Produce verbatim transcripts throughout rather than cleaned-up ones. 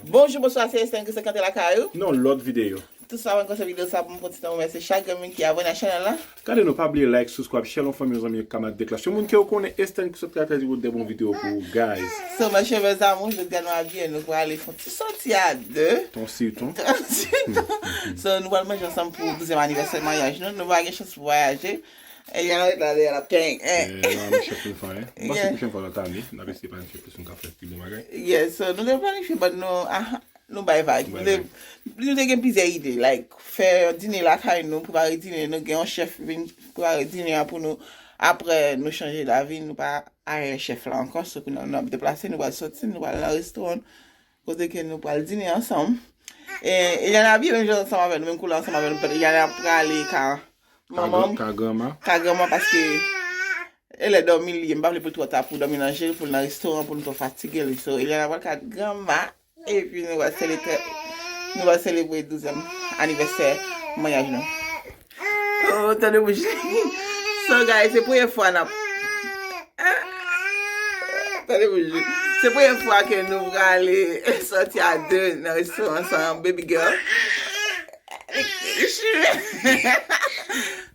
Bonjou, bonswa, se Estène ki se kante lakay ou. Non, lòt videyo. Tou sa, mwen kòmanse videyo sa pou m pran ti tan remèsye chak grenn moun ki abòne a chanèl la. Gade nou, pa bliye like, subscribe, share yon fanmi, yon zanmi, yon kamarad de klas. Yon moun ke w konnen, Estène ki sot ka di ou de bon videyo pou ou, guys. So, mes chers amours, jodi a nou abiye, nou prale fè yon ti sòti a de. Ton si ton. Ton si ton. So, nou pral manje ansanm pou douzyèm anivèsè maryaj nou. Nou pa gen chans pou vwayaje. E y a la, y a la, y a la, gang. Eh. Eh, non, nou chèf nou fè, eh. Bon, se pwochèn fwa lòt ane, n ap eseye planifye plis, nou ka fè pi bon bagay. Yeah, so, nou te planifye, but nou, ah, nou bay vag. Nou te, nou te gen plizyè ide, like, fè dine lakay nou, prepare dine, nou gen yon chèf vin prepare dine a pou nou. Apre, nou chanje lavi, nou pa al chèf la ankò, so, kounye a nou ap deplase, nou pral soti, nou pral nan restoran, kote ke nou pral dine ansanm. E, Eliana abiye menm jan ansanm avè nou, menm koulè ansanm avè nou, but Eliana prale ka manman m, ka granma, ka granma, paske e lè dòmi li ye, m pa vle pou l twò ta pou dòmi nan je l, pou l nan restoran, pou l twò fatige li. So, Eliana pral ka granma, epi nou pral selebre, nou pral selebre douzyèm anivèsè maryaj nou. Oh, tande bouch li. So, guys, se premye fwa n ap, tande bouch li. Se premye fwa ke nou prale sòti a de nan restoran san baby girl.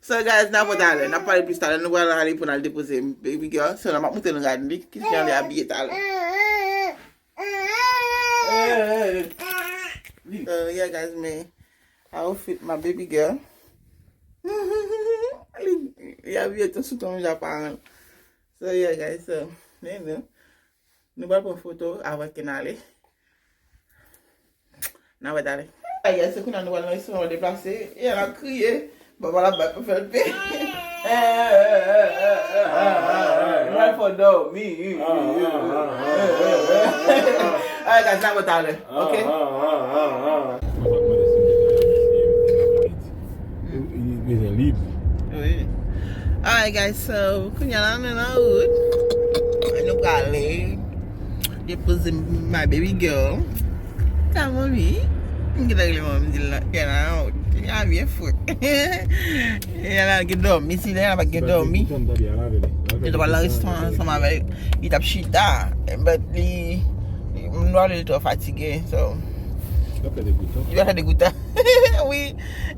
So, guys, n ap wè talè. N ap pale plis talè. Nou pral ale pou n al depoze baby girl. So, n ap montre nou gade li, ki jan li abiye talè. So, yeah, guys, me outfit my baby girl. Li, li abiye tou sou ton japaran. So, yeah, guys, so, men nou. Nou pral pran foto avan ke n ale. N a wè talè. Ay, ay, se kounye a nou pral nan restoran, deplase. E l ap kriye. Papa l ap bat pou fè l pe. Nou pral fè w dòmi. Alright, guys, n a wè talè. Ok? Li bezwen lib. Wi. Alright, guys, so, kounye a la, nou nan wout. Nou prale depoze my baby girl. Sa manmi? M gentan rele manmi, m di l la, gen la, ya byen fre. Ya la gen dòmi, si ya la pa gen dòmi. Yo t ap al nan restoran ansanm avè l. Li t ap chita. But li, li, m wè li twò fatige, so. Li ap fè degoutan. Li ap fè degoutan. Wi,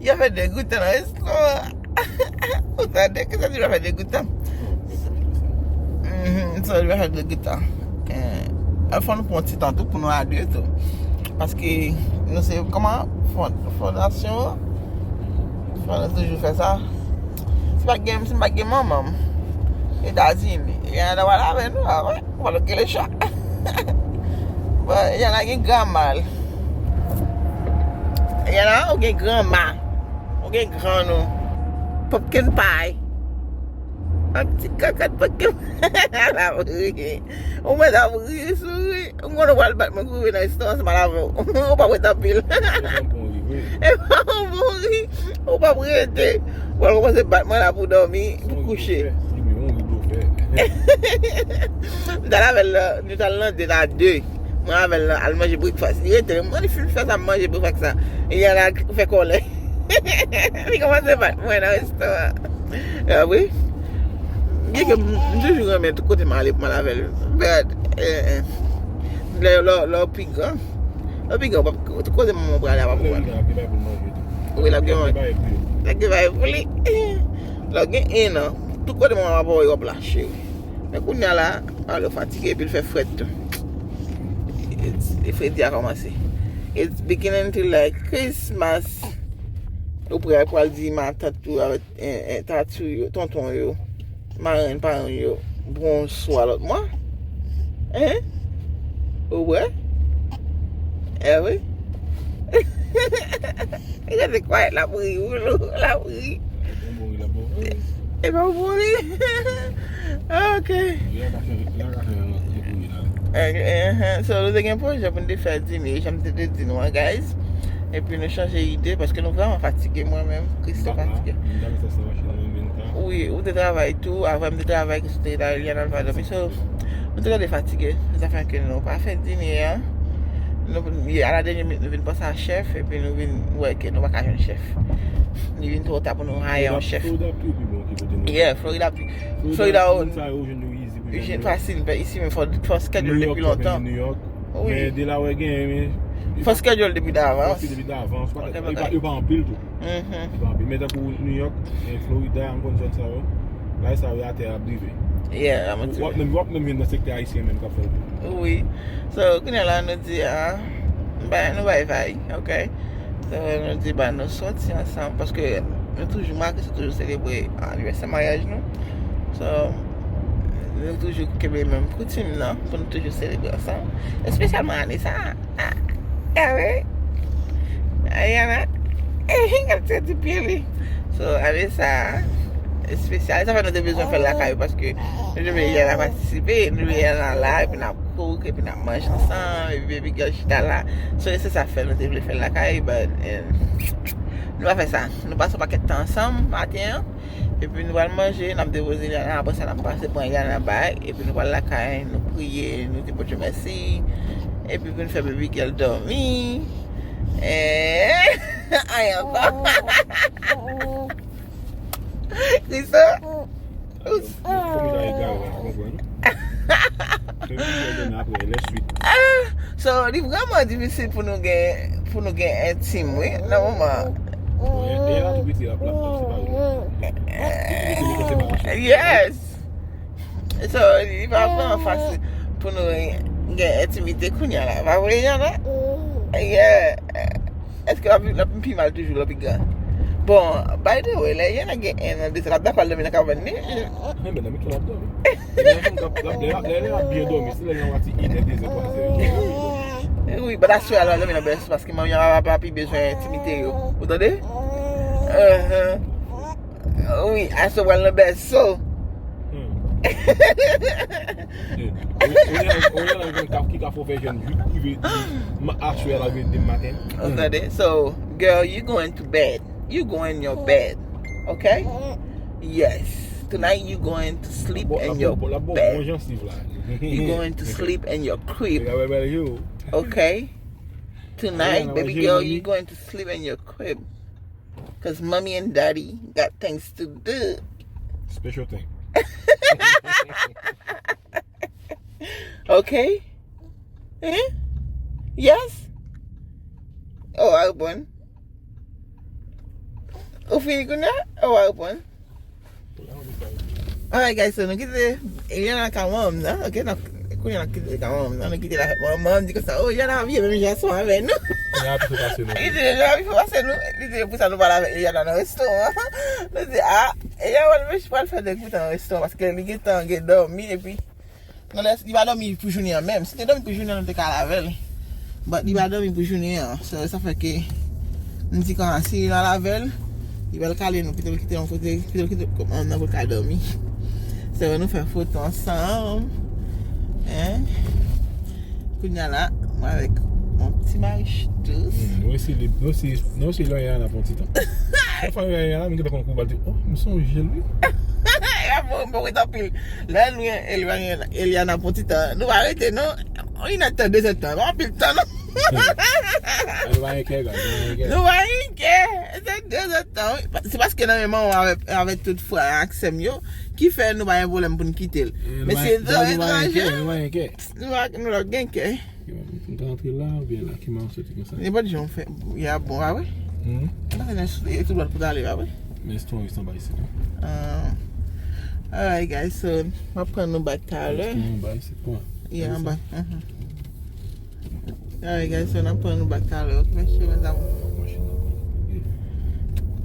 li ap fè degoutan nan restoran. Ou tande, ki sa di l ap fè degoutan? Mhm, so, li ap fè degoutan. Eh, fò nou pran ti tan tou pou nou a de tou. Paske nou se, kòman, fon-, fondasyon, fò nou toujou fè sa. Si pa gen, si m pa gen manman m Etazini, y a nan wale avè nou, a wè. Ou pa gen le chwa. Bon, y a nan gen granma l. Y a nan ou gen granma. Ou gen gran nou. Pumpkin pie. Ak ti kakat pumpkin. L ap ri. Ou mèt ap ri, souri. M konnen w pral bat mwen kouri nan restoran ansanm avè w. Ou p ap ret anpil. E pa yon bon ri. Ou p ap rete. W pral kòmanse bat mwen la pou dòmi, pou kouche. M t al avè l, nou t al nan det a de. Mwen avè l al manje breakfast. Li rete, mwen li fin fè sa m manje breakfast la. E y a la fè kòlè. Li kòmanse bat mwen nan restoran. Ah wi. Byen ke m, m toujou renmen tout kote m ale pou m al avè l. But, eh, eh. Lè, lè, lè w pi gran. Lè w pi gran, w p ap, tout kote manman w prale a, w p ap pran. Wi, l ap gen manje. L ap gen bagay pou li. Lè w gen en an, tout kote manman w ap voye w ap la, cheri. Men kounye a la, ale w fatige, epi l fè frèt tou. Fredi a kòmanse. It's beginning to like Christmas. Ou prè pou al di matant ou avèk, eh, eh, tati yo, tonton yo, marenn, parenn yo, bonswa lòt mwa. Hein? Ou prè? Eh wi. Gade kwayèt, l ap ri, wi, l ap ri. Epa ou mouri. Ok. Ok, eh, eh, so, nou te gen pwojè pou n te fè dine, jan m te, te di nou an, guys. Epi nou chanje ide, paske nou vrèman fatige, mwen menm, Christo fatige. Wi, ou te travay tou, avè m te travay, Christo te travay, Eliana al fè dòmi. So, nou te rete fatige, se sa fè ke nou pa fè dine an. Nou, a la dènyè minit, nou vin panse a chèf, epi nou vin wè ke nou pa ka jwenn chèf. Li vin twò ta pou nou hire yon chèf. Florida pi, pi bon ki kote nou. Yeah, Florida pi. Florida, moun sa yo jwenn yo easy pou jwenn yo. Jwenn fasil, men isi menm fò, fò schedule depi lontan. New York, wi. Men Delaware gen, men Fò schedule depi davans. Fò depi davans. Pa- Ok, e bagay. pa- e pa anpil tou. Mhm. E pa anpil. Men tankou New York, e Florida, m konn zòn sa yo. Bagay sa yo atè ap drive. Yeah, I'm a W ap menm, w ap menm jwenn nan sektè ayisyen menm k ap fè l tou. Wi. So, kounye a la, nou di, ah, ba, nou bay vay, ok? So, nou di, ba, nou soti ansanm, paske nou toujou make, se toujou selebre anivèsè maryaj nou. So, nou toujou kenbe menm koutim nan, pou nou toujou selebre ansanm. Espesyalman ane sa, ah, ah, wi. Ayana, eh, gade ti pye li. So, ane sa, espesyal. Sa fè nou te bezwen fè l lakay, paske nou te vle Yana patisipe, nou vle Yana la, epi n ap cook, epi n ap manje ansanm, epi baby girl chita la. So, se sa fè nou te vle fè l lakay, but, eh, nou pa fè sa. Nou pase yon pakèt tan ansanm, maten an, epi nou pral manje, n ap depoze Yana, apre sa n ap pase pran Yana bay, epi nou pral lakay, nou priye, nou di Bondye mèsi, epi pou nou fè baby girl dòmi. Eh, anyen ankò. Krisa? Fòm jan egare la, konprann? Fè videyo demen apre, lè swit. So, li vrèman difisil pou nou gen, pou nou gen entim, wi, nan moman. Bon, e, e la tou piti, l ap, l ap, l ap separe. Li, li, li, li, li, li, li, li, li. Yes. So, li pa vrèman fasil pou nou gen entimite kounye a la. Pa vre, Yana? Yeah. Èske l ap, l ap pi mal toujou, l ap pi gran? Bon, by the way, lè Yana gen en an de sa, l ap dakò al dòmi nan kabann li? Men, men, nan mitan l ap dòmi. L ap, l ap, l ap, l ap byen dòmi. Se lè nan pati inè, dezè, twazè. Wi, but aswè a, l al dòmi nan bèso, paske manmi ak papa pi bezwen entimite yo. Ou tande? Uh-huh. Wi, aswè pral nan bèso. Hmm. Eh, ou, ou, ou, ou, ou, ki ka fè w fè jèn jis rive di, m, aswè a l al vin di m maten. Ou tande? So, girl, you going to bed. You go in your bed. Okay? Yes. Tonight you going to sleep in your bed. You going to sleep in your crib. Okay? Tonight, baby girl, you going to sleep in your crib. Cause mommy and daddy got things to do. Special thing. Okay? Eh? Yes? Oh, a reponn. Ou fini kounye a? Oh, a reponn. Alright, guys, so nou kite Eliana nan ka manman nan, ok? Kounye a nou kite ka manman nan, nou kite l avèk manman, di konsa, oh, Eliana vye menm jan ansanm avè nou. Li di, Eliana vye pase nou. Li di, pou sa nou pral avèk Eliana nan restoran. Nou di, ah, Eliana pral fè degoutan nan restoran, paske li gentan gen dòmi, epi nan lè, li pa dòmi pou jounen an menm. Si te dòmi pou jounen an, nou te ka al avè l. But li pa dòmi pou jounen an. So, sa fè ke m di kòman si l al avè l, li pral kale nou, pito l kite yon kote, pito l kite kòm nan pou l ka dòmi. So, nou fè foto ansanm. Hein? Kounye a la, mwen avèk yon ti marich dous. Hmm, nou esi, nou esi, nou esi lwen an nan pon ti tan. Chak fwa nou lwen an la, m gentan konn kou bal di, oh, m sonje l wi. Epa bon, bon, ret anpil. Lè nou elwanye Eliana pou ti tan, nou pa rete non. Yon inèdtan, dezèdtan, pa anpil tan non. Nou pa gen kè, guys, nou pa gen kè. Nou pa gen kè. Se dezèdtan, wi. Se paske nan men manman avèk, avèk tout frè ak sè m yo, ki fè nou pa gen pwoblèm pou n kite l. Men se etranje. Nou pa, nou pa gen kè. Nou pa, nou pa gen kè. M ka antre la, oubyen la, ki mwen soti konsa. Nenpòt jan w fè, ya bon, pa vre? Hmm? M panse nan sou, e tout dwat pou t ale, pa vre? Men se yon restoran isit, wi. Ah. Alright, guys, so, m ap pran nou back talè. Restoran anba isit, pran. Yeah, anba. Mhm. Alright, guys, so, n ap pran nou back talè, ok, mèsi, mes amours.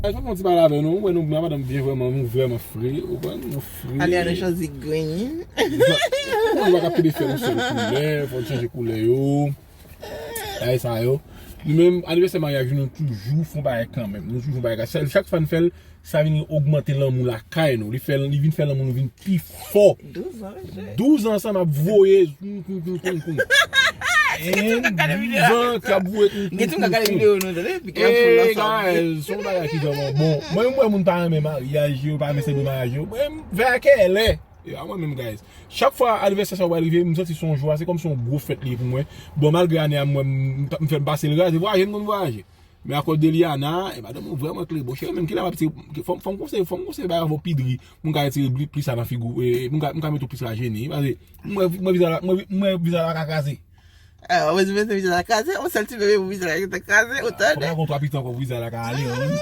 Guys, fò m fè yon ti pale avè nou, mwen, nou, madanm byen vrèman, nou vrèman fre, ou konprann? Nou fre. Aliana chwazi green. Ou konn nou pa ka kenbe fè yon sèl koulè, fò n chanje koulè yo. Bagay sa yo. Nou menm, anivèsè maryaj nou, nou toujou fè yon bagay kanmenm. Nou toujou fè yon bagay. Chak, chak fwa n fè l, sa vin ogmante lanmou lakay nou. Li fè, li vin fè lanmou nou vin pi fò. Douz an, mesye. Douz an sa n ap voye. Koum, koum, koum, koum, koum. Douz an k ap voye koum, koum, koum, koum. Gen tout moun k ap gade videyo nou, tande? Pi k ap fè l ansanm. Guys, se yon bagay ki vrèman bon. Mwen, mwen, moun pa renmen maryaj yo, pa renmen selebre maryaj yo. Mwen, vè kèlè. E pa mwen menm, guys. Chak fwa anivèsè sa yo pral rive, m santi se yon jwa, se kòmsi yon gwo fèt li ye pou mwen. Bon, malgre ane a, mwen, m, m fè m pase l raze, vwayaje, m konn vwayaje. Men akoz de Liana, e madanm mwen vrèman klebon. Cheri, menm kilè m ap ti, fò, fò m konseye, fò m konseye bagay avè w pi dri. Moun ka retire pli, plis la nan figi w, e, moun ka, moun ka mete w plis la jene. Paske m wè, m wè vizaj la, m wè, m wè vizaj la ka kraze. Ah, ou bezwen mete vizaj la kraze, yon sèl ti bebe pou vizaj la kraze, ou tande? Fòk lage yon twa pita ankò pou vizaj la ka ale, wi.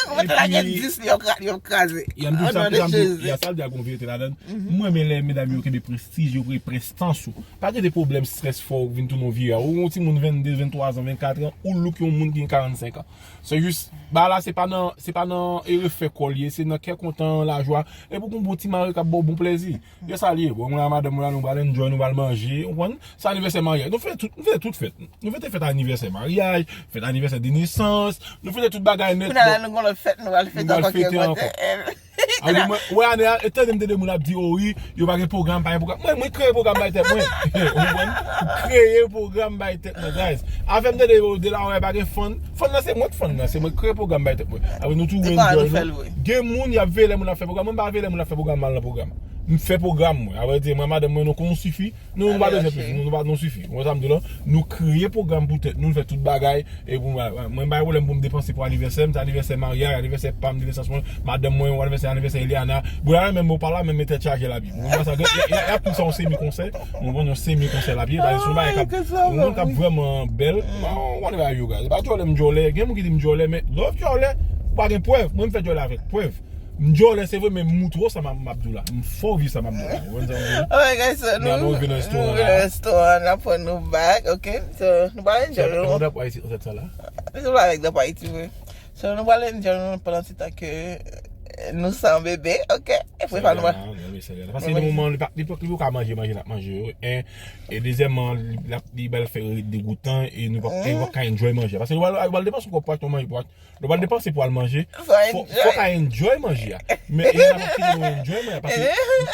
Ou mete lage dis li, yo kra-, yo kraze. Ya m di sa, sa m di, ya sa l di a gon verite ladan. Mwen, men lè medam yo kenbe prestij, yo pre prestans ou. Pa gen de pwoblèm strès fò ou vin tounen yon vye a. Ou yon timoun vennde, venntwa zan, vennkat an, ou look yon moun ki gen karannsenk an. Se jis, ba la, se pa nan, se pa nan e refè kò l ye, se nan kè kontan, lajwa. Epi gon bon ti mari k ap ba w bon plèzi. E sa l ye. Bon, mwen ak madanm mwen la, nou pral enjoy, nou pral manje, ou konprann? Se anivèsè maryaj. Nou fete tout, nou fete tout fèt. Nou fete fèt anivèsè maryaj, fèt anivèsè de nesans, nou fete tout bagay nèt. Kounye a la, nou gon lòt fèt, nou pral fete ankò. Nou pral fete ankò. Anvi mwen, wè, ane a, e tande m tande moun ap di, "O wi, yo pa gen pwogram, pa gen pwogram." Mwen, mwen kreye pwogram bay tèt mwen. Ou konprann? M kreye pwogram bay tèt mwen, guys. Afè m tande yo, de la wè pa gen fann. Fann nan se mwen k fann nan, se mwen k kreye pwogram bay tèt mwen. Apre nou tou enjoy nou. Gen moun y ap veye lè moun ap fè pwogram, mwen m pa veye lè moun ap fè pwogram, m al nan pwogram. M fè pwogram mwen. Apre di, mwen, madanm mwen, nou konn sifi. Nou, nou pa bezwen plis, nou, nou pa, nou sifi. Ou wè sa m di w la? Nou kreye pwogram pou tèt nou, nou fè tout bagay. E pou mwen, mwen, mwen pa gen pwoblèm pou m depanse pou anivèsè m, se anivèsè maryaj, anivèsè pa m, de nesans mwen, madanm mwen, anivèsè, anivèsè Eliana. Bon, la menm, ou pa la menm, men tèt chaje l ap ye. Ou konprann sa? Y, y, y, y ap tou sa yon semi konsè. Ou konprann, yon semi konsè l ap ye. Paske se yon bagay k ap, yon moun k ap vrèman bèl. Bon, whatever you guys. Se pa djòlè m djòlè. Gen moun ki di m djòlè, men love djòlè, ou pa gen prèv. Mwen, m fè djòlè avèk prèv. M djòlè, se vre, men m moutre w sa m ap, m ap di w la. M fè w viv sa m ap di w la. Ou konprann sa m di w la? Alright, guys, so nou, nou rive nan restoran la. Restoran la, pran nou back, ok? So, nou pral enjoy nou. Drapo Ayiti, sa la? Nou pral avèk drapo Ayiti, wi. So, nou pral enjoy nou pandan ti tan ke, eh, nou san bebe, ok? E pou pa nou. Paske nan moman, li pa, li pa, li pa ka manje, manje, n ap manje yo. En, e dezyèmman, li, l ap, li ba l fè degoutan, e nou pa, e nou pa ka enjoy manje. Paske nou pral, nou pral depanse kòb pou achte yon manje, pou achte Lè w pral depanse pou al manje, fò, fò w ka enjoy manje a. Men e nan ap kite nou enjoy manje a, paske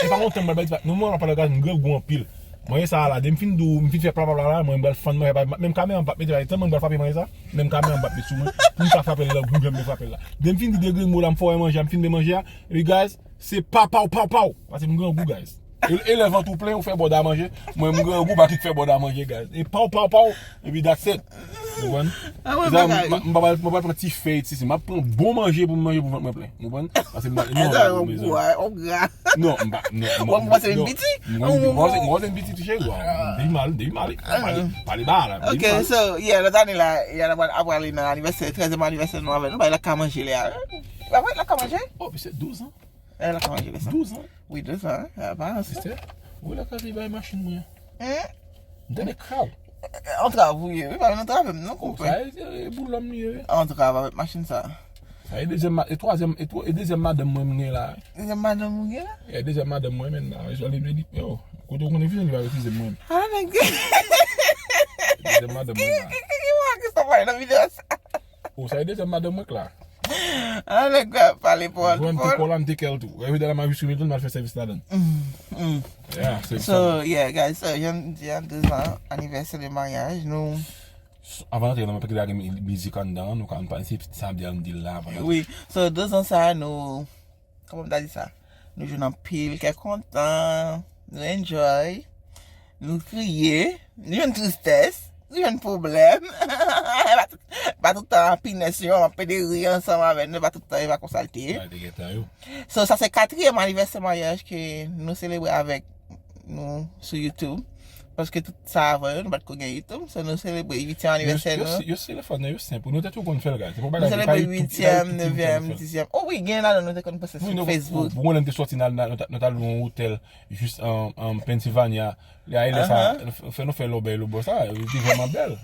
e pa yon tan m pral bay ti pa, nou mwen pral gade m grangou anpil. Manje sa a la, depi m fin di w, m fin fè pla pla pla la, mwen m pral fann manje a, menm kamera m p ap mete la, tèlman m pral frape manje sa, menm kamera m p ap met sou mwen, pou m ka frape l nan gou jan m te frape l la. Depi m fin di de grenn mo la, m fè w wè manje a, m fin de manje a, epi guys, se pa paw, paw, paw, paske m grangou, guys. E, e lè vant ou plen, ou fè bòda manje. Mwen, m grangou, Patrick fè bòda manje, guys. E paw, paw, paw, epi that's it. Ou konprann? Ah, mwen, m pa pral, m pa pral pran ti fèy, ti, si m ap pran bon manje pou m manje pou vant mwen plen. Ou konprann? Paske m pa, non, non, non. Non, m pa, non, non, non. Ou panse m piti? M panse m piti, cheri. Depi mal, depi mal, pale, pale ba la. Ok, so, yeah, lòt ane la, y a, apre ale nan anivèsè, trèzyèm anivèsè nou avè nou, bay la ka manje lè a. Pa vre, la ka manje? Oh, pi se douz an. Lè la ka manje lè sa. Douz an. Wi, douz an, wi. Apa ansanm. Sista, ou la ka vin bay machin mwen an. Hmm? M tande kraw. Antrav ou ye, wi, pa antrav m non, konpè. Sa e, e boulòm li ye, wi. Antrav avèk machin sa. Sa e dezyèm, ma- e twazyèm, e twa- e dezyèm madanm mwen m gen la. Dezyèm madanm ou gen la? E dezyèm madanm mwen menm la. E sou li, li, yo, kote ou konnen vini, li pa refize mwen. Ah, nèg. Dezyèm madanm mwen la. Ki, ki, ki, ki, ki, ki sa pale nan videyo sa? Ou sa e dezyèm madanm mwen k la. Ah, nèg la pale pòl. Jwenn tou kò la, m te kè l tou. Everyday la, m a jis remèt l, m al fè sèvis ladan l. Mm, mm. Yeah, se sa. So, yeah, guys, so, jan m di a, douz an, anivèsè de maryaj, nou. Anvan n antre nan, m ap kite lage mi- mizik anndan, nou ka, nou pa, se sa m di a, m di l la, anvan n antre. Wi, so, douz an sa, nou, kòman m ta di sa? Nou jwenn anpil kè kontan, nou enjoy, nou kriye, nou jwenn tristès, nou jwenn pwoblèm. E pa tout, pa tout tan pinès yo, m ap pede ri ansanm avè nou, e pa tout tan, e pa konsa l te ye. Bagay te gentan yo. So, sa se katriyèm anivèsè maryaj ke nou selebre avèk nou sou YouTube. Paske tout sa avan yo, nou pa t ko gen YouTube. So, nou selebre uityèm anivèsè nou. Yo, yo, yo se telefòn nan, yo senp. Nou te tou konn fè l, guys. Se pa bagay ki pa YouTube, ki pa YouTube ki te fè l. Uityèm, nevyèm, dizyèm. Oh wi, gen ladan nou te konn poste sou Facebook. Wi, nou, pou, pou mwen, nou te sòti nan, nan, nou t al nan yon otèl jis an, an Pennsylvania. Lè a, lè sa, fè nou fè lòbèy lòbò sa, li te vrèman bèl.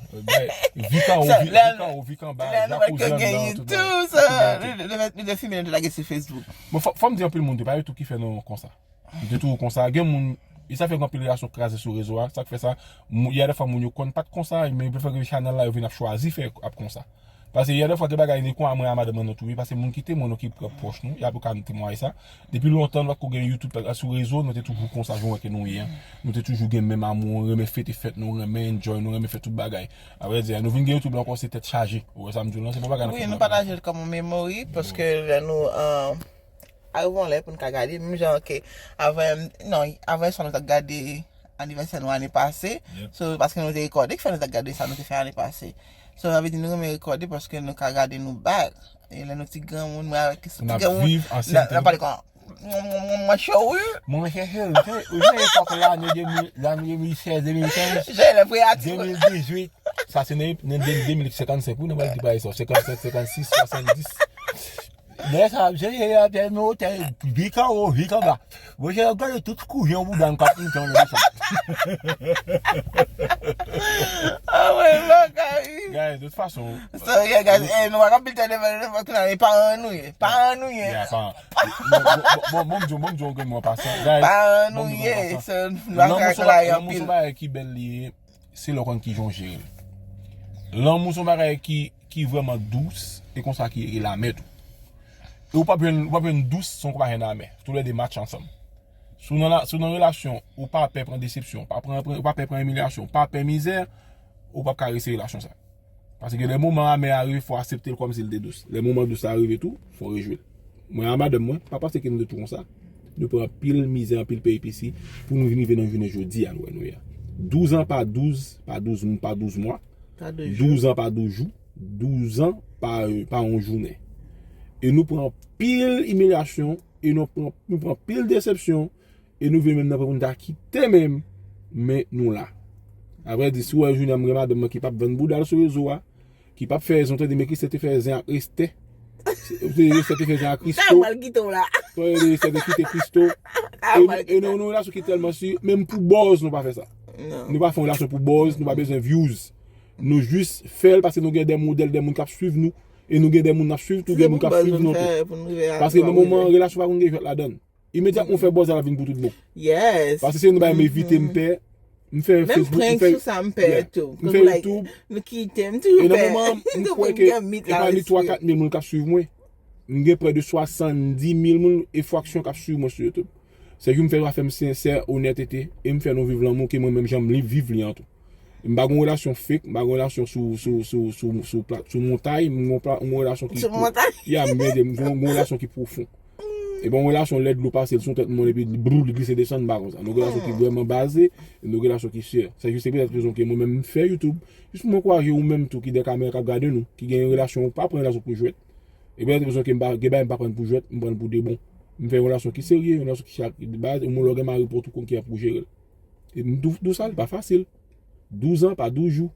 Vikan o, vikan o, vikan ba, jacuzzi anndan, tout bagay. Sa, lè nou wè ke gen YouTube, sa, nou, nou, nou te filme, nou te lage sou Facebook. Bon, fò, fò m di anpil moun tou, pa YouTube ki fè nou konsa. Li te toujou konsa. Gen moun, e sa fè gen anpil relasyon kraze sou rezo a. Sa k fè sa, mou- y a de fwa moun yo konn pa t konsa, men yo prefere gen chanèl la, yo vin ap chwazi fè ap konsa. Paske y a de fwa gen bagay li kon a mwen a madanm mwen nou tou ye, paske moun ki temwen nou ki pwòch nou, y a pou ka temwaye sa. Depi lontan, nou pa t ko gen YouTube, pa- sou rezo, nou te toujou konsa, jan w wè ke nou ye a. Nou te toujou gen menm amou, renmen fete fèt nou, renmen enjoy, nou renmen fè tout bagay. Avrèdi, nou vin gen YouTube la ankò, se tèt chaje. Ou wè sa m di w lan, se pa bagay nan fè. Wi, nou pataje l kòm yon memori, paske lè nou, euh, Arive yon lè pou n ka gade, menm jan ke avan, non, avan yè swa nou t ap gade anivèsè nou ane pase. So, paske nou te rekòde, ki fè nou t ap gade sa nou te fè ane pase. So, sa vle di nou renmen rekòde paske nou ka gade nou back. E lè nou ti granmoun, mwen avèk ti granmoun, n ap pale kon, Mwen cheri. Mwen cheri, ou cheri, ou cheri epòk lane de mil, lane de mil sèz, de mil kenz, de mil dizuit. Sa se nan, nan de, de mil senkannsenk, wi, nan mwen di pa sa, senkannsenk, senkannsis, swasanndis. Lè sa, se, se, se, men otèl, vik anwo, vik anba. Mwen, se gade tout kouzen bouda m k ap monte anlè desann. Ah, mwen pa ka ri. Guys, de tout fason. So, yeah, guys, eh, nou pa ka pil tande, nou pa ka pil tande, paran nou ye. Paran nou ye. Yeah, paran. Bon, bon, bon, bon, bon, bon, bon, bon, bon, an pasan. Guys, paran nou ye, so, nou pa ka kala anpil. Lanmou se yon bagay ki bèl li ye, se lè w konn ki jan w jere l. Lanmou se yon bagay ki, ki vrèman dous, e konsa ki, ki lanmè tou. E ou p ap jwenn, ou p ap jwenn dous san w pa jwenn amè. Toulède match ansanm. Si w nan la, si w nan relasyon, ou pa pè pran desepsyon, ou pa pran, ou pa pè pran imilyasyon, ou pa pè mizè, ou p ap ka resi relasyon sa. Paske lè moman amè a rive, fò w aksepte l kòmsi l te dous. Lè moman dous la rive tou, fò w rejwi l. Mwen a madanm mwen, pa paske nou te tou konsa, nou pran anpil mizè, anpil peripesi pou nou vin rive nan jounen jodi a nou wè nou ye a. Douz an pa douz, pa douz m-, pa douz mwa. Pa douz jou. Douz an pa douz jou. Douz an pa, pa yon jounen. E nou pran anpil imilyasyon, e nou pran, nou pran anpil desepsyon, e nou vle menm nan pwen pou n ta kite menm, men nou la. Apre di, si w wè jounen an m gen madanm mwen ki p ap vann bouda l sou rezo a, ki p ap fè zen, tande men Kristè te fè zen ak Estè. Estè te fè zen ak Kristo. Sa mal kite w la. Tande Estè te kite Kristo. E nou, e nou, nou relasyon ki tèlman si, menm pou buzz nou pa fè sa. Non. Nou pa fè yon relasyon pou buzz, nou pa bezwen views. Nou jis fè l paske nou gen de modèl, de moun k ap swiv nou. E nou gen de moun n ap swiv tou, gen moun k ap swiv nou tou. Paske nan moman an, relasyon pa konn gen jwèt ladan l. Imedyatman w fè buzz la, l ap vin pou tout bon. Yes. Paske se nou bay m evite, m pè. M fè Facebook, m fè, yeah, m fè YouTube. Nou kite, m toujou pè. E nan moman an, m kwè ke e pami twa, kat mil moun k ap swiv mwen, m gen prè de swasanndis mil moun e fraksyon k ap swiv mwen sou YouTube. Se ke m fè zafè m sensè, onètete, e m fè nou viv lanmou ke mwen menm jan m li, viv li an tou. M pa gen relasyon fake, m pa gen relasyon sou, sou, sou, sou, sou plat, sou montay, m gen pla-, m gen relasyon ki pwo-, yeah, m gen, m gen, m gen relasyon ki pwofon. E pa yon relasyon lè dlo pase l sou tèt moun epi brou, li glise desann, m pa konsa. Nou gen relasyon ki vrèman baze, e nou gen relasyon ki sè. Se jis se petèt rezon ke mwen menm m fè YouTube, jis pou m ankouraje ou menm tou ki dèyè kamera k ap gade nou, ki gen relasyon, pa pran relasyon pou jwèt. E petèt rezon ke m pa, gen bagay m pa pran pou jwèt, m pran pou de bon. M fè yon relasyon ki serye, yon relasyon ki, ki baze, yon moun lè w gen mari pou ou tou konn ki jan pou w jere l. E m di w, di w sa, li pa fasil. Douz an pa douz jou.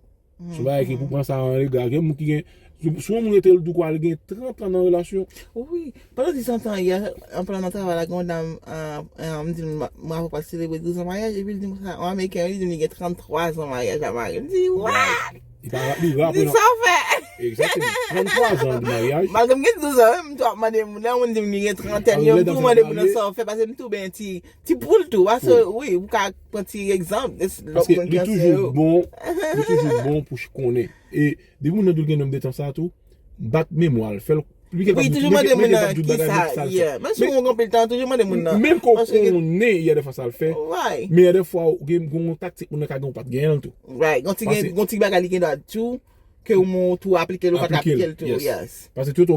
Se yon bagay ki pou pran sa an rega. Gen moun ki gen, si, si yon moun rete l di w kwa, li gen trant an nan relasyon. Wi, pandan di trant an, yè, an palan nan travay la, gen yon dam, ah, ah, m di l, m, m avè w pral selebre douz an maryaj, epi l di m sa, yon Ameriken, li di m li gen tranntwa zan maryaj la mari. M di, what? Li pa, li rapè nan. Di sa w fè. Egzakteman. Tranntwa zan de maryaj. Malgre m gen douz an, m tou ap mande moun, lè yon moun di m li gen trantèn, yo, m tou mande moun nan sa w fè, paske m tou byen ti, ti poul tou. Paske, wi, ou ka pran ti egzanp de lòt moun ki ansyen yo. Paske li toujou bon, li toujou bon pou ch-, konnen. E depi moun nan di w l gen nonm de tan sa tou, bat memwa l, fè l, wi, toujou mande moun nan ki sa, yeah. Menm si w gen anpil tan, toujou mande moun nan. Menm ke w konnen, y a de fwa sa l fè. Men y a de fwa, ou gen, gen yon taktik moun nan ka gen, ou pa t genyen l tou. Right. Gon ti gen, gon ti bagay li gen dwa di w, ke ou tou aplike l, ou pa t aplike l tou, yes. Paske tou, tou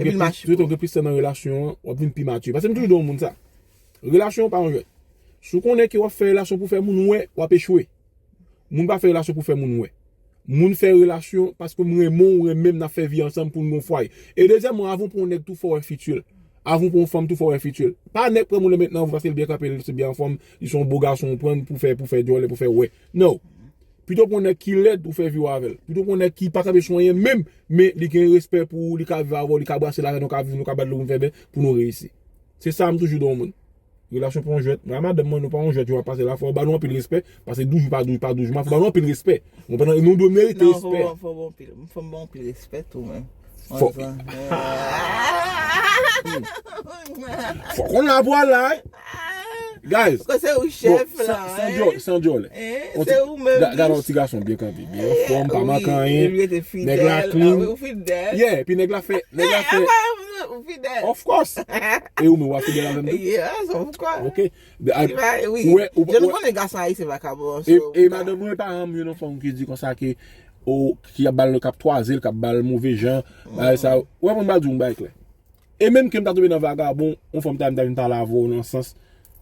gen plis tan nan relasyon an, w ap vin pi mati. Paske m toujou di yon moun sa. Relasyon pa yon jwèt. Si w konnen ke w ap fè relasyon pou fè moun wè, w ap echwe. Moun pa fè relasyon pou fè moun wè. Moun fè relasyon paske m renmen w, ou renmen m, n ap fè vi ansanm pou n gon fwaye. E dezyèmman, avan w pran yon nèg tou, fò w wè fiti l. Avan w pran yon fanm tou, fò w wè fiti l. Pa nèg pran moun nan mentnan, paske l byen kanpe, l se byen anfòm, li se yon bo gason, ou pran l pou fè, pou fè djòlè, pou fè wè. No. Pito pran yon nèg ki lèd ou fè vi w avè l. Pito pran yon nèg ki pa kanpe sou anyen menm, men li gen respè pou ou, li ka viv avè w, li ka brase lajan, nou ka viv, nou ka bat dlo pou n fè bè, pou nou reyisi. Se sa m toujou di yon moun. Relasyon pa yon jwèt. Mwen a madanm mwen, nou pa yon jwèt, yo ap pase la, fò w ba nou anpil respè, paske douz jou pa douz, pa douz mwa, fò w ba nou anpil respè. Ou konprann? E nou dwe merite respè. Non, fò w ba, fò w ba anpil, fò w ba anpil respè tou, men. Fò, fò konn la pwal la, wi. Guys, bon, san, san djòl, san djòl. Se ou menm. Gade yon ti gason byen kanpe, byen anfòm, pa manke anyen. Nèg la clean. Yeah, epi nèg la fè, nèg la fè. Of course. E ou menm, w ap fidèl avè m tou? Yeah, of course. Ok. Jan nou konnen gason ayisyen vakabon. E madanm mwen pa renmen yon fanm ki di konsa ke, o, ki ap ba l, k ap twaze l, k ap ba l move jan, bagay sa. Ou wè, mwen m ap di w yon bagay klè. E menm ke m ta tonbe nan vagabon, yon fanm ta, m ta vin pale avè w nan sans,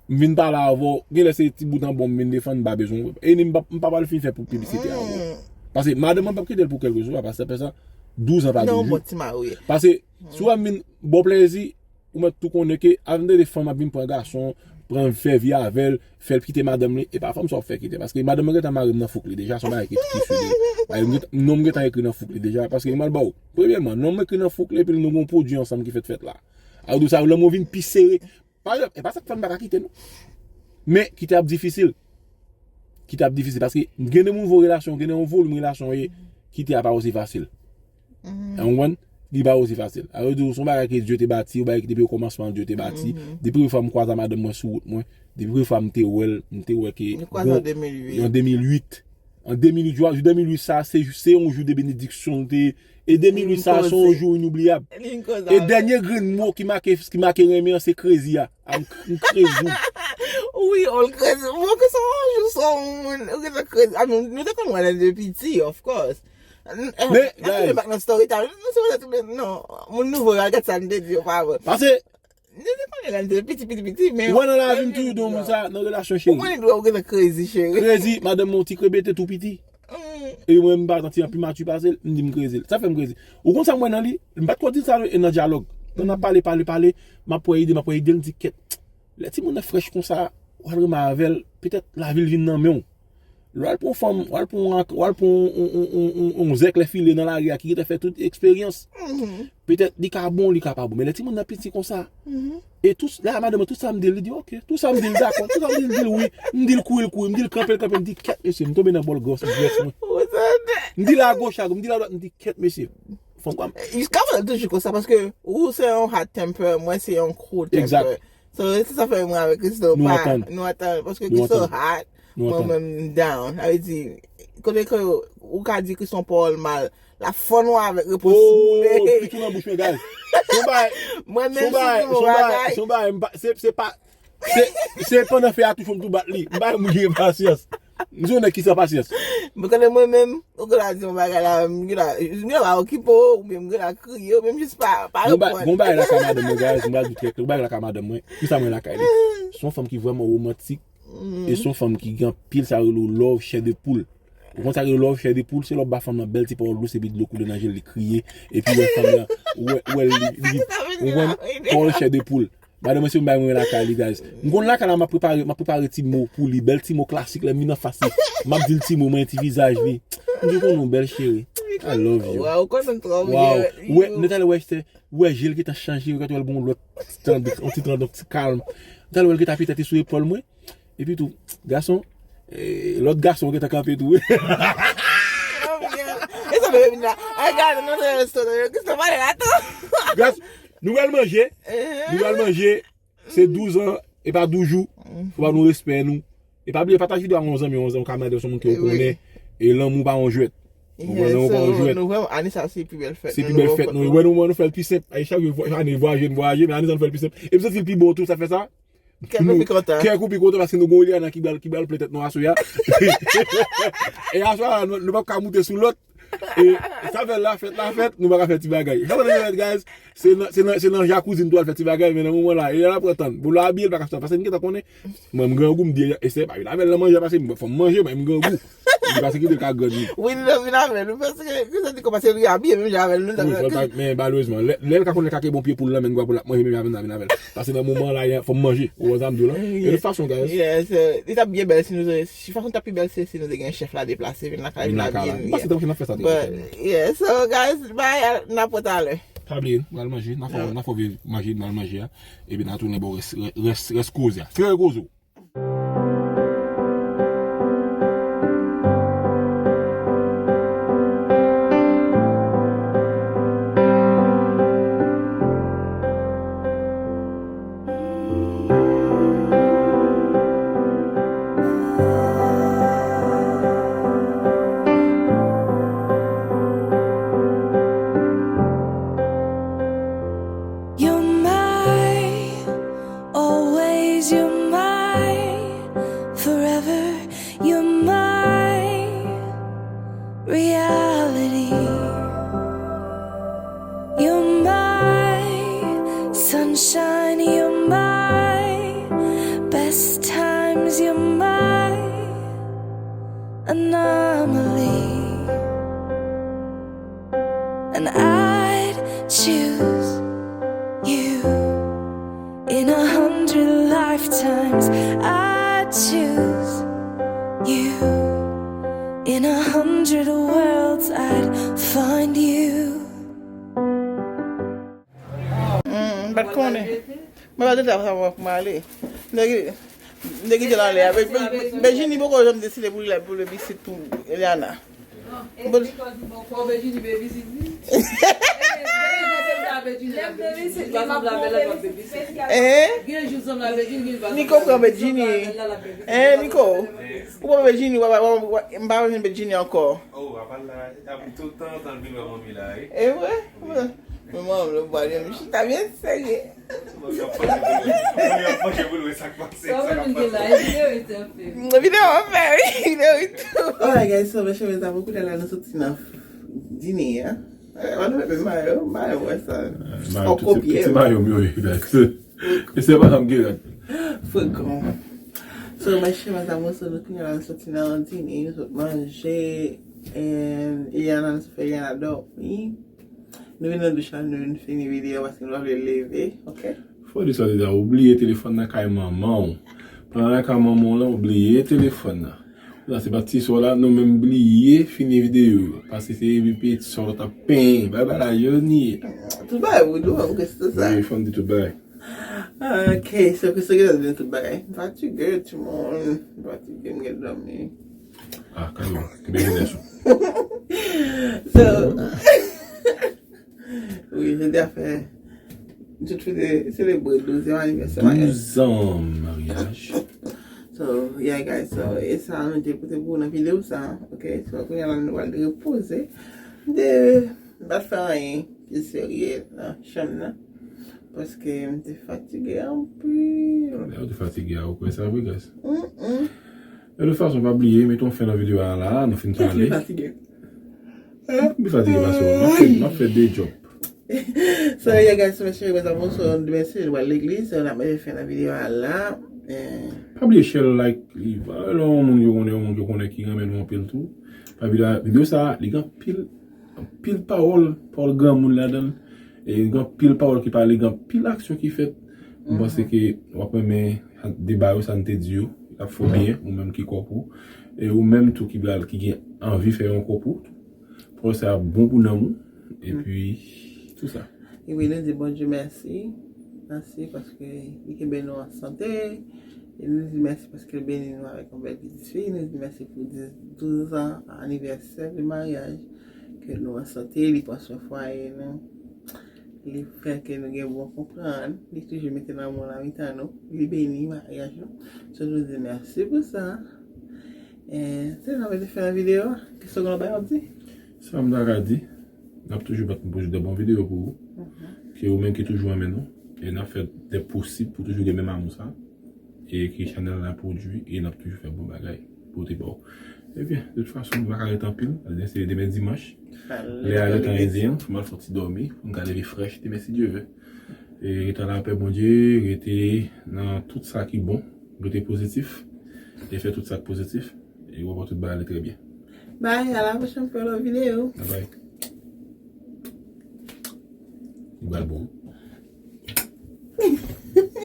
m vin pale avè w, genlè se ti bout an bon m vin defann, m pa bezwen w. E ni m pa, m pa pral fin fè pou piblisite avè w. Paske madanm mwen p ap kite l pou kèlkeswa, paske sa fè sa douz an pa douz jou. Paske si w wè m vin ba w plèzi, ou mèt tou konnen ke avè m tande fanm ap vin pran gason, pran fè vi avè l, fè l kite madanm li, e pa fanm sa w ap fè kite. Paske madanm mwen gentan mare m nan fouk li deja, se yon bagay ki, ki sou li. Bagay m gentan, non m gentan ekri nan fouk li deja, paske m al ba w. Premyèman, non m ekri nan fouk li, epi nou gen yon pwodui ansanm ki fèt fèt la. Sa vle di sa, lanmou vin pi sere. Pa egzanp, e pa sa k fè m pa ka kite, non. Men, kite ap difisil. Kite ap difisil, paske gen de nouvo relasyon, gen de yon volim relasyon, e kite a pa osi fasil. Ou konprann? Li pa osi fasil. A vle di, se yon bagay ke Dye te bati, yon bagay ki depi okòmansman Dye te bati. Depi premye fwa m kwaze a madanm mwen sou wout mwen, depi premye fwa m te wè l, m te wè ke, bon, an de mil uit. An de mil uit, jou, jou de mil uit sa, se, se yon jou de benediksyon, te, e de mil uit sa, se yon jou inoubliyab. E dènye grenn mo ki make, ki make renmen an, se crazy a. I'm, I'm crazy. Wi, all crazy. Mwen ke se yon jou, se yon moun, ou gen crazy. I mean, nou te konn wè lè n te piti, of course. Men, guys. Back nan story time. Nou se wè tou, non. Moun nouvo yo, gad sa n te di yo pa bon. Paske, nou te konnen lè n te piti, piti, piti, men. Ou wè nan lavi m toujou di yon moun sa, nan relasyon cheri. Ou konnen dwe ou gen crazy, cheri. Crazy, madanm mwen yon ti krebete tou piti. E mwen, m pa santi anpil mati pase l, m di m crazy. Sa fè m crazy. Ou konn sa m wè nan li? M pa t ko di l sa, e nan dyalòg. Pandan n ap pale, pale, pale, m ap wè ide, m ap wè ide, m di, kèt. Lè timoun nan frèch konsa, w al renmen avè l, petèt lavi l vin nan men w. Lè w al pran yon fanm, w al pran yon, w al pran yon, yon, yon, yon, yon zèk lè file nan lari a ki gentan fè tout eksperyans. Petèt li ka bon, li ka pa bon. Men lè timoun nan piti konsa, e tout, la madanm mwen, tout sa m di l, li di, ok. Tout sa m di l, dakò. Tout sa m di l, li di l, wi. M di l, kouri, l kouri. M di l, kanpe, l kanpe. M di, kèt, mesye, m tonbe nan bòl gòs, gòs mwen. M di l, agoch, agoch, m di l, adwat, m di, kèt, mesye. Fanm kwa m. Jiskaprezan, l toujou konsa, paske ou se yon hot temper, mwen se yon cool temper. Egzak. So, se sa fè mwen avèk Christo, nou pa, antann. Nou antann, paske Christo hot, mwen menm m down. Sa vle di, kote ke ou ka di Christo yon pawòl mal, l ap fann ou avèk repons boule. Oh, piki nan bouch mwen, guys. Se yon bagay, mwen menm, se yon bagay, se yon bagay, se, se pa, se, se pandan fè a touche m tou bat li. M pa yon moun ki gen pasyans. M se yon nèg ki san pasyans. Men konnen mwen menm, ou gen la di yon bagay la, m gen la, m gen la pa okipe w, oubyen m gen la kriye, oubyen m jis pa, pa reponn. Gon bagay lakay madanm mwen, guys, m pral di trè klè, gon bagay lakay madanm mwen, ki sa mwen lakay li. Se yon fanm ki vrèman womantik, e se yon fanm ki gen anpil sa rele love, chè de poul. Ou konn sa rele love, chè de poul, se lè w ba fanm nan bèl ti pawòl dous, epi dlo koule nan je l, li kriye, epi wè fanm nan, wè, wè li, li, ou konn, pawòl chè de poul. Madanm mwen se yon bagay mwen lakay li, guys. M konn lakay la, m ap prepare, m ap prepare ti mo pou li, bèl ti mo klasik, lè m vin anfas li, m ap di l ti mo, mwen ti vizaj li. M di, konn yon bèl cheri. I love you. Wow, ou konn m twò byen. Wow. Ou wè, nou talè wè, se, ou wè je l gentan chanje, ou wè l gon lòt ti tandans, yon ti tandans, ti kalm. Nou talè wè l gentan ap petèt sou epòl mwen. Epi tou, gason, eh, lòt gason gentan kanpe tou. E sa fè vin la. Ay, gade, nou nan restoran, yo, Christo pale la tou. Gas, nou pral manje. Nou pral manje. Se douz an, e pa douz jou. Fò ba nou respè nou. E pa bliye, pataj videyo a yon zanmi, yon zanmi, yon kamarad, yon moun ke ou konnen. E lanmou pa yon jwèt. Ou konprann, lanmou pa yon jwèt. Nou, nou, ane sa se pi bèl fèt. Se pi bèl fèt nou. Wè nou, nou fè l pi senp. Ay, chak jou, ane vwaje, n vwaje, men ane sa nou fè l pi senp. Epi santi l pi bon tou, sa fè sa. Kè nou pi kontan. Kè nou pi kontan paske nou gen Eliana ki pral, ki pral plen tèt nou aswè a. E aswè a, nou, nou p ap ka moute sou lòt. E sa fè la fèt, la fèt, nou pa ka fè ti bagay. Sa fè la fèt, guys. Se nan, se nan, se nan jacuzzi n tou al fè ti bagay, men nan moman la, Eliana pran tan. Pou l abiye, l pa ka fè sa. Paske m gentan konnen. Mwen, m grangou, m di, eseye pa vin avè l nan manje, paske fò m manje, mwen, m grangou. Li pa se kite l ka grann li. Wi, li vin avè l. Ou panse ke, ke sa di kòmanse li abiye menm jan avè l, nou ta. Wi, men malerezman, lè, lè l ka konnen l ka kenbe yon pye poul nan men, gwa pou l ap manje menm jan avè l. Paske nan moman la, fò m manje. Ou wè sa m di w la? E de fason, guys. Yes, euh, li t ap byen bèl si nou te, si fason t ap pi bèl se si nou te gen chèf la deplase, vin lakay, vin abiye. M panse tankou se n ap fè sa deja. But, yeah, so, guys, bye, n ap wè talè. Pa bliye, nou al manje, n a fè, n a fè manje, nou al manje a. Epi n a tounen ba w rès, rès, rès koze a. Sere koze w. You're my, always, you're my, forever, you're my reality. You're my sunshine, you're my best times, you're my anomaly. And I'd choose you. Hundred worlds, I'd find you. Mm, m pa t konnen. Mwen pa t te sa pou m ale. Nèg, nèg ki te la lè. Be-, Be-, Bejini poko janm deside pou li la, pou li pitit pou Eliana. Bon. Eh? Niko pran Bejini. Eh, Niko. Ou pran Bejini, w, w, w, w, m pa renmen Bejini ankò. Oh, apa la, ap tout tan, tan vin wè manmi la, wi. E vre? Men manman m, le bwa, li menm chita byen serye. Manmi ap panche pou l wè, manmi ap panche pou l wè sa k pase, sa k ap pase. Videyo an fè, wi, videyo tou. Alright, guys, so, mèsi, mezanmi, kounye a la, nou soti nan dine a. Eh, wè, nou met menm mayo, mayo, wè sa. Mayo, tout se, tout se mayo m yo ye, guys. E se pa sa m gen. Frekan. So, mèsi, mezanmi, so, nou kounye a la, nou soti nan dine, nou sot manje, and Eliana, nou sot fè Eliana dòmi. Nou vin nan douch la, nou vin fini videyo paske nou pa vle leve, ok? Fò di sa deja, ou bliye telefòn nan kay manman w. Pandan l kay manman w lan, ou bliye telefòn nan. La, se pa ti sò la, nou menm bliye fini videyo yo. Paske se epi ti sò la t ap penyen. Bay bagay yo ni. Tout bagay, wi, nou, ok, se sa. Wi, fò n di tout bagay. Ok, so, ke se gen nan tout bagay. M fatige, timoun. M fatige, m gen dòmi. Ah, kalme. Kenbe jenès ou. So, wi, jodi a fè, nou tout fete, selebre douzyèm anivèsè maryaj. Douz an maryaj. So, yeah, guys, so, e sa nou te pote pou nou nan videyo sa, ok? So, kounye a la, nou pral repoze. De, m pa t fè anyen ki serye nan chanm nan. Paske m te fatige anpil. Lè ou te fatige a, ou kwè sa vre, guys? Mm-mm. De tout fason, pa bliye, mete yon fen nan videyo a la, nou fin pale. Kèk li fatige. M pi fatige pase w. M ap fè, m ap fè de djòb. So, yeah, guys, so, mèsi, mèsi, mèsi, nou al legliz, so, n ap mete fen nan videyo a la. Eh. Pa bliye share, like, li, pa lè yon moun yo konnen, yon moun yo konnen ki renmen nou anpil tou. Pa bliye, videyo sa, li gen anpil, anpil pawòl, pawòl granmoun ladan l. E gen anpil pawòl ki pale, gen anpil aksyon ki fèt. M panse ke w ap renmen deba yo, sa n te di yo, l ap fè w byen, ou menm ki kòp ou. E ou menm tou ki pral, ki gen anvi fè yon kòp ou. Pwojè sa ap bon pou nanm ou. Epi, tou sa. E wi, nou di Bondye mèsi. Mèsi paske li kenbe nou an sante. E nou di mèsi paske l beni nou avèk yon bèl pitit fi. Nou di mèsi pou diz, douz an anivèsè de maryaj. Ke nou an sante, li pran swen fwaye nou. Li fè ke nou gen bon konprann. Li toujou mete lanmou nan mitan nou. Li beni maryaj nou. So, nou di mèsi pou sa. E, se sa mwen te fè nan videyo a. Kisa w gen lòt bagay w ap di? Sa m ta ka di, n ap toujou bat pou de bon videyo pou ou. Ke ou menm ki toujou renmen nou. E n ap fè de posib pou toujou gen menm amou sa. E ke chanèl la pwodui, e n ap toujou fè bon bagay pote ba w. Ebyen, de tout fason, m pa ka ret anpil. Demen se demen dimanch. Lè a gentan ede an, fò m al fè yon ti dòmi, pou m ka leve frèch demen si Dye vle. E rete nan lapè Bondye, rete nan tout sa ki bon, rete pozitif, e fè tout sa k pozitif, e w ap wè tout bagay ale trè byen. Bye, a la pwochèn fwa nan videyo. Bye bye. Li ba l bon.